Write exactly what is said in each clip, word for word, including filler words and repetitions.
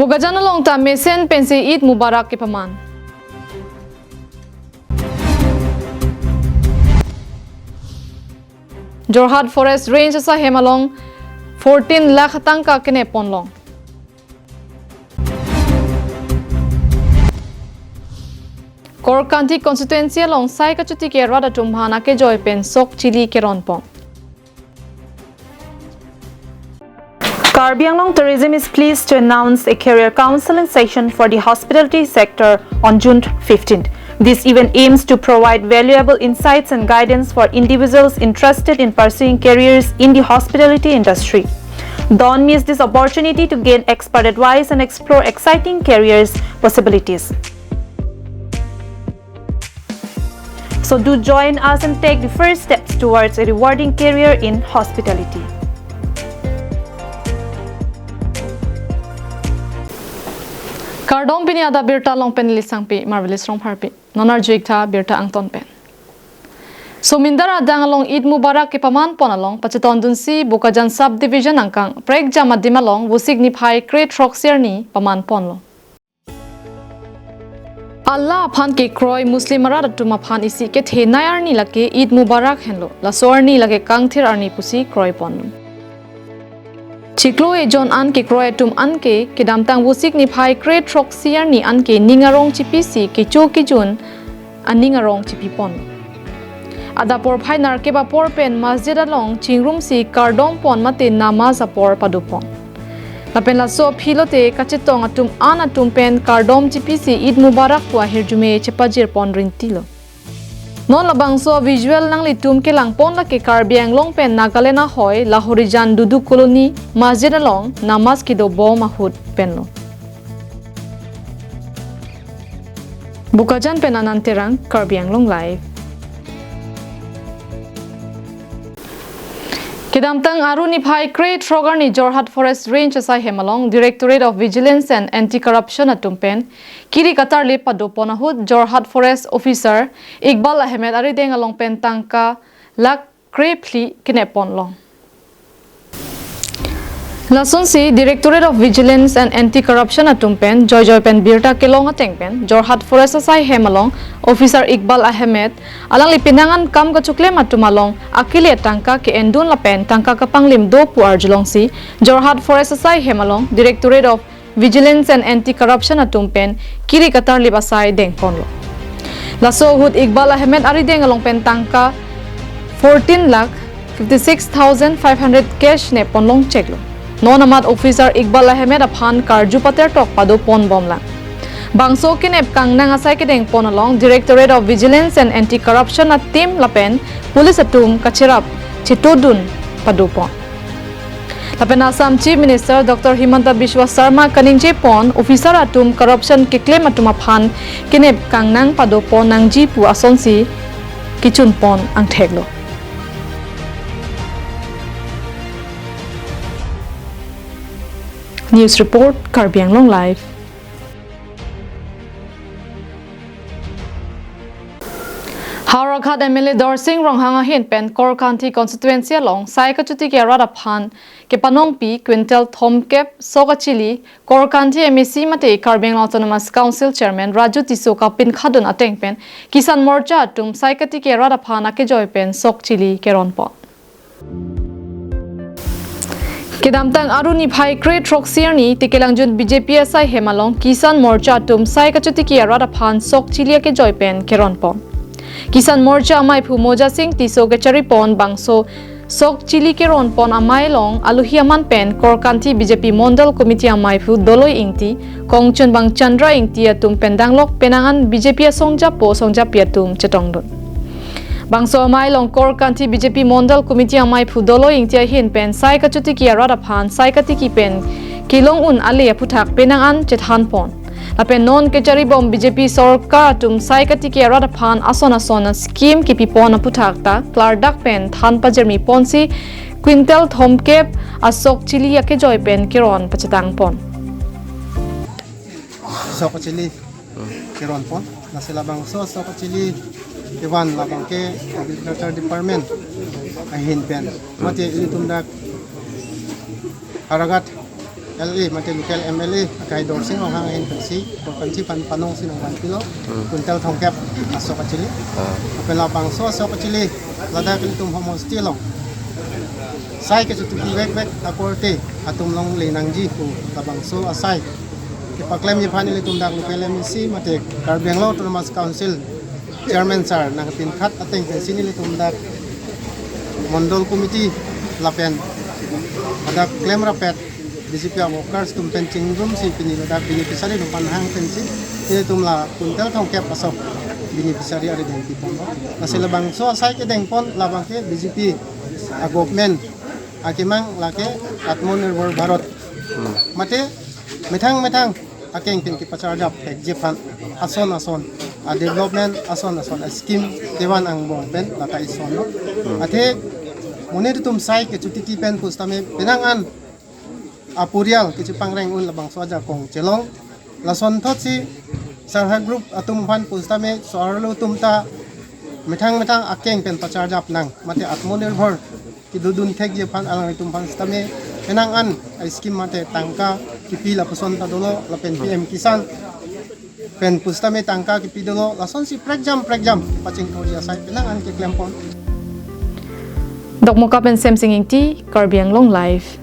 Bokajan along ta mesen pensi Eid Mubarak kepaman. Jorhat Forest Range asai hem along fourteen lakh tangka kenep ponlong. Korkanthi constituency along sai kachotiki arat atum aphan akejoi pen sok chili keron pon. Karbi Anglong Tourism is pleased to announce a career counseling session for the hospitality sector on June fifteenth. This event aims to provide valuable insights and guidance for individuals interested in pursuing careers in the hospitality industry. Don't miss this opportunity to gain expert advice and explore exciting careers possibilities. So do join us and take the first steps towards a rewarding career in hospitality. Kardom, pini adap birta along pen neli Sangpi Marvelous Rongpharpi. Non arju-ik tha birta angton pen. Somindar adang along Eid Mubarak kepaman pon along pachetongdunsi Bokajan Subdivision angkang prekjam adim along Vosik niphai kre-throksi arni paman ponlo. Allah aphan kekroi Muslim arat atum aphan isi kethenei arni lake Eid Mubarak henlo. Laso arni lake kangthir arni pusi kroi ponlo. Chiklo ejon an kekroi atum anke kedamtang Vosik niphai kre-throksi arni anke ning arong chipisi kecho kejun aning arong chipi pon. Adap porphai nerkep apor pen masjid along chingrumsi kardom pon mate namaz apor pado pon. Lapen laso aphi lote kachetong atum an atum pen kardom chipisi Eid Mubarak pu ahirjume chepajir pon rintilo. Non labangso visual nanglitum kelang pon lake Karbi Anglong pen Nagaland ahoi Lahorijan Dudu Colony masjid along namaz kedobom ahut penlo. Bokajan pen Anand Terang, Karbi Anglong Live. Kedamtang Aru niphai kre-throk arni Jorhat Forest Range asai hem along Directorate of Vigilance and Anti-Corruption atum pen kiri katarlip pado pon ahut Jorhat Forest Officer Iqbal Ahmed arideng along pen tangka lakh krephli kenep ponlong. Lasonsi Directorate of Vigilance and Anti-Corruption atum pen joijoi pen birta kelong ateng pen Jorhat Forest asai hem along Officer Iqbal Ahmed alangli penang an kam kachoklem atum along akele tangka ke-endun lapen tangka kapanglim do pu arjulongsi Jorhat Forest asai hem along Directorate of Vigilance and Anti-Corruption atum pen kiri katarlip asai deng ponlo. Laso ahut Iqbal Ahmed arideng along pen tangka fourteen lakh fifty six thousand five hundred cash nep ponlong cheklo. Non amat Officer Iqbal Ahmed aphan karju patertok pado pon bomlang. Bangso kenep kangnang asai kedeng pon along Directorate of Vigilance and Anti-Corruption a-team lapen police atum kacherap chetodun pado pon. Lapen Assam Chief Minister Doctor Himanta Biswa Sarma kaningje pon officer atum corruption keklem atum aphan kenep kangnang pado pon nangji pu asonsi kechun pon angthek lo. News report, Karbi Anglong Live. Howraghat M L A Darsing Ronghang ahin pen Korkanthi constituency along sai kachotiki arat aphan kepanongpi quintal thomkep sok achili Korkanthi M A C mate Karbi Anglong Autonomous Council Chairman Raju Tisso kapinkhatdun ateng pen Kisan Morcha atum sai katiki arat aphan akejoi pen sok chili keron pon. Kedamtang Aru niphai kre-throksi arni Tekelangjun B J P asai hem along Kisan Morcha atum sai kachotiki arat aphan sok chili akejoi pen keron pon. Kisan Morcha amaiphu Moja Singh Tisso kechari pon bangso sok chili keron pon amei along alohi aman pen Korkanthi B J P Mondal Committee amaiphu Doloi Ingti, kongchunbang Chandra Ingti atum pen danglok penang an B J P asongjapo songjapi atum chetongdun. Bangso amei along Korkanthi B J P Mondal Committee amaiphu Doloi Ingti ahin pen sai kachotiki arat aphan sai katiki pen kelong un ale aphuthak penang an chethan pon. Lapen non kechari bom B J P sorkar atum sai katiki arat aphan ason ason a-scheme kipi pon aphuthak ta klardak pen than pajirmi ponsi quintal thomkep asok chili akejoi pen keron pachetang pon. Sok chili keron pon. Lasi labangso sok chili kevan labang ke Agriculture Department ahin pen. Mate ilitum dak Howraghat L A mate local M L A akai Dorsing Ronghang ahin pensi, pensi pan panong si nangvanpilo, Hmm. Quintal thomkep asok achili. Ah. Lapen labangso asok achili, ladak ilitum homosti along sai kechotiki vekvek akorte atum longle nangji pu labangso asai kepaklemji aphan ilitum dak local M A C mate Karbi Anglong Autonomous Council Chairman sir nangpinkhat ateng pensi nelitum dak Mondol Committee lapen ladak klemrapet B J P workers atum pen chingrumsi pini ladak beneficiary atum aphan hang pensi nelitum la quintal thomkep asok beneficiary ari dengpipon. Lasi labangso asai kedengpon labang ke B J P a government akemang lake Atmanirbhar Bharat. Hmm. Mate methang methang akeng pen kepacharjap thekji aphan ason ason, a development ason ason, a scheme kevan angbong pen lata isonlo. Hmm. Athe monit atum sai kechotiki pen pusitame penang an apurial kechipangreng un labangso ajakong chelong. Lasonthotsi self help group atum aphan pusitame so-arlo atum ta methang methang akeng pen pacharjap nang mate Atmanirbhar kedodun thekji aphan alanglitum aphan sitame penang an a scheme mate tangka kipi lapuson ta dolo lapen P M Kisan pen pusitame tangka kipi dolo, lasonsi prekjam prekjam pachingthurji asai penang an keklempon. Dokmoka pen Semsing Ingti, Karbi Anglong Live.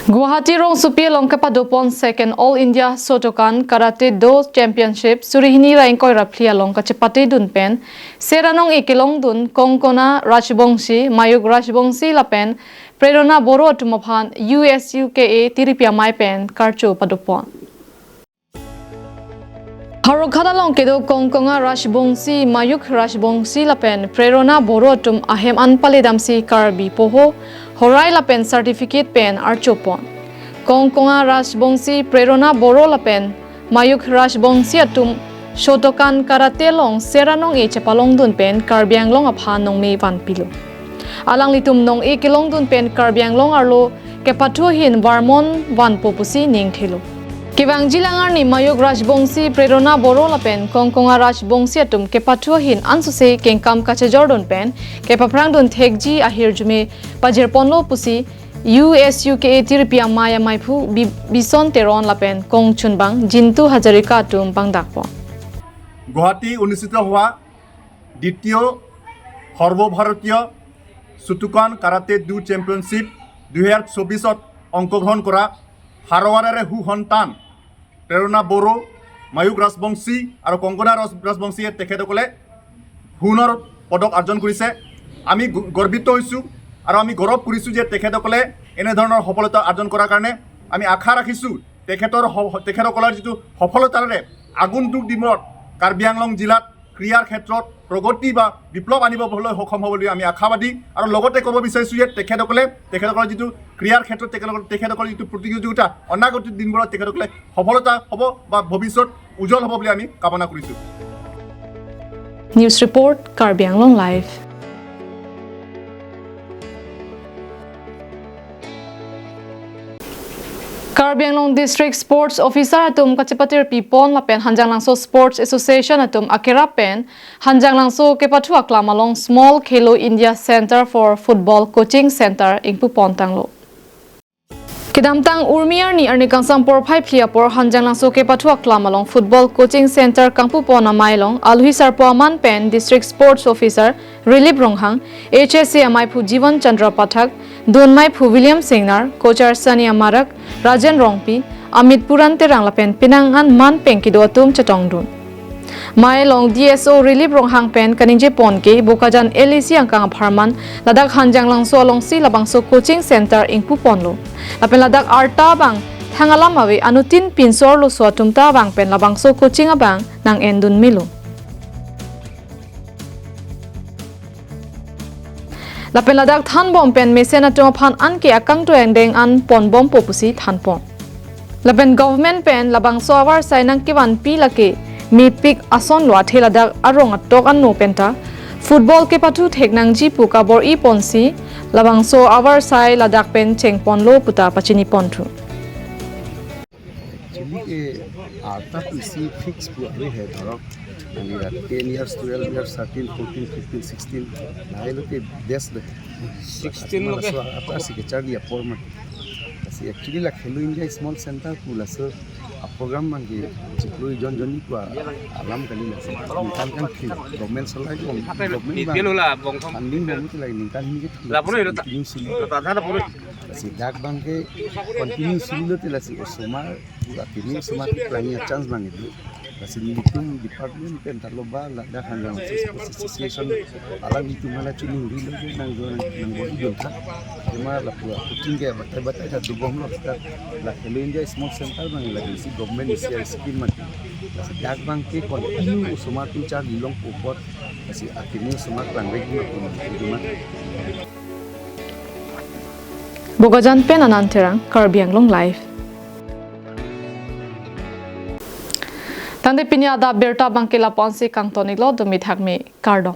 Guwahati rongsopi along kepadopon Second All India Shotokan Karate Do Championship suri hini ra ingkoi ra phli along kachepatedun pen ser anong-e kelongdun Konkona Rajbongshi, Mayuk Rajbongshi lapen Prerona Boro atum aphan U S U K A tiripi amei pen karcho padopon. Howraghat along kedo Kongkonga Rajbongshi, Mayuk Rajbongshi lapen Prerona Boro atum ahem an paledamsi Karbi poho, horai lapen certificate pen archopon. Kongkonga Rajbongshi, Prerona Boro lapen Mayuk Rajbongshi atum Shotokan Karate along ser anong-e chepalongdun pen Karbi Anglong aphan nongme vanpilo. Alanglitum nong-e kelongdun pen Karbi Anglong arlo kepathu ahin varmon vanpo pusi ningthelo. Kevangji lang arni Mayuk Rajbongshi, Prerona Boro lapen Kongkonga Rajbongshi atum kepathu ahin ansose kengkam kachejordun pen kepaphrangdun thekji ahirjume pajirponlo pusi U S U K A tiripi amei amaiphu Bi-, Bison Teron lapen kongchunbang Jintu Hazarika atum bangdakpon. Guwahati অনুষ্ঠিত হোৱা দ্বিতীয় সৰ্বভাৰতীয় Shotokan karate do championship দুহেজাৰ চৌবিছত অংশগ্ৰহণ কৰা হাৰৱাৰাৰে সু সন্তান প্ৰেৰণা বড়ো, মায়ুক ৰাজবংশী আৰু কংকনা ৰাজ-, ৰাজবংশীয়ে তেখেতসকলে সোণৰ পদক অৰ্জন কৰিছে। আমি গ-, গৰ্বিত হৈছোঁ আৰু আমি গৌৰৱ কৰিছোঁ যে তেখেতসকলে এনেধৰণৰ সফলতা অৰ্জন কৰাৰ কাৰণে। আমি আশা ৰাখিছোঁ তেখেতৰ স-, তেখেতসকলৰ যিটো সফলতাৰে আগন্তুক দিনত কাৰ্বি আংলং জিলাত ক্ৰীড়াৰ ক্ষেত্ৰত প্ৰগতি বা বিপ্লৱ আনিবলৈ সক্ষম হ'ব বুলি আমি আশাবাদী। আৰু লগতে ক'ব বিচাৰিছোঁ যে তেখেতসকলে, তেখেতসকলৰ যিটো ক্ৰীড়াৰ ক্ষেত্ৰত তেখেতসকল, তেখেতসকলৰ যিটো প্ৰতিযোগিতা, অনাগত দিনবোৰত তেখেতসকলে সফলতা হ'ব বা ভৱিষ্যত উজ্জ্বল হ'ব বুলি আমি কামনা কৰিছোঁ। News report, Karbi Anglong Live. Karbi Anglong District Sports Officer atum kachepatir pipon lapen Hanjanglangso Sports Association atum akerap pen Hanjanglangso kepathu aklam along Small Khelo India Center for Football Coaching Center ingpupon tanglo. Kedamtang Urmi arni arni kangsam porphai phli apor Hanjanglangso kepathu aklam along Football Coaching Center kangpupon amei along alhi sarpo aman pen District Sports Officer Rilip Ronghang, H S A amaiphu Jivan Chandra Pathak, dunmaiphu William Singnar, coacher Sani Amarak, Rajen Rongpi, Amit Puran Terang lapen penang an man pen kedo atum chetongdun. Mei along D S O Rilip Ronghang pen kaningjepon ke Bokajan L A C angkang apharman ladak Hanjanglangso alongsi labangso coaching center ingpuponlo. Lapen ladak arta abang thang alam ave, anuttin pinso arloso atum ta abang pen labangso coaching abang nang-endun melo. Lapen ladak thanbom pen mesen atum aphan anke akangtui angdeng an ponbompo pusi thanpon. Lapen government pen labangso avarsai nangkevanpi lake mepik asonlo, athe ladak arong atok ano penta football kepathu thek nangji pu kabor-iponsi labangso avarsai ladak pen chengponlo puta pachiniponthu. Actually ke arta pu isi fix pu ave he, dhorok, ani ra ten years, twelve years, thirteen, fourteen, fifteen, sixteen, lahai lo ke best de. Sixteen lo ke. Laso arta si kecharli apor mati. Lasi actually la Khelo India Small Center pu laso a program abang ke chiklo jon jonni pu alam kali, lasi ningkan kan free, government solai, government abang B P L la bong thom. Funding bom ke lagi ningkan hini ke thang. La pura ilo ta. Continue silo. La ta thana pura. Lasi dak abang ke continue silo te lasi osomar, pu akimi osomar keplang a chance abang kedo. Lasi nelitum department pen ta lo ba ladak Hanjanglangso Sports Association alanglitum hala chiningri lo je nang jo nang, nang bodi jon tha. Tema lapu coaching ke batai batai ta dobomlo, seta la Khelo India Small Center abang lagi isi government isi scheme mati. Lasi dak abang ke continue osomar atum charli longpo apot, lasi akimi osomar keplang rek ma pu ma. Bokajan pen Anand Terang, Karbi Anglong Live. Tangte pini adap birta abang ke lapu-ansi kangton-iklo, dumi thakme, kardom.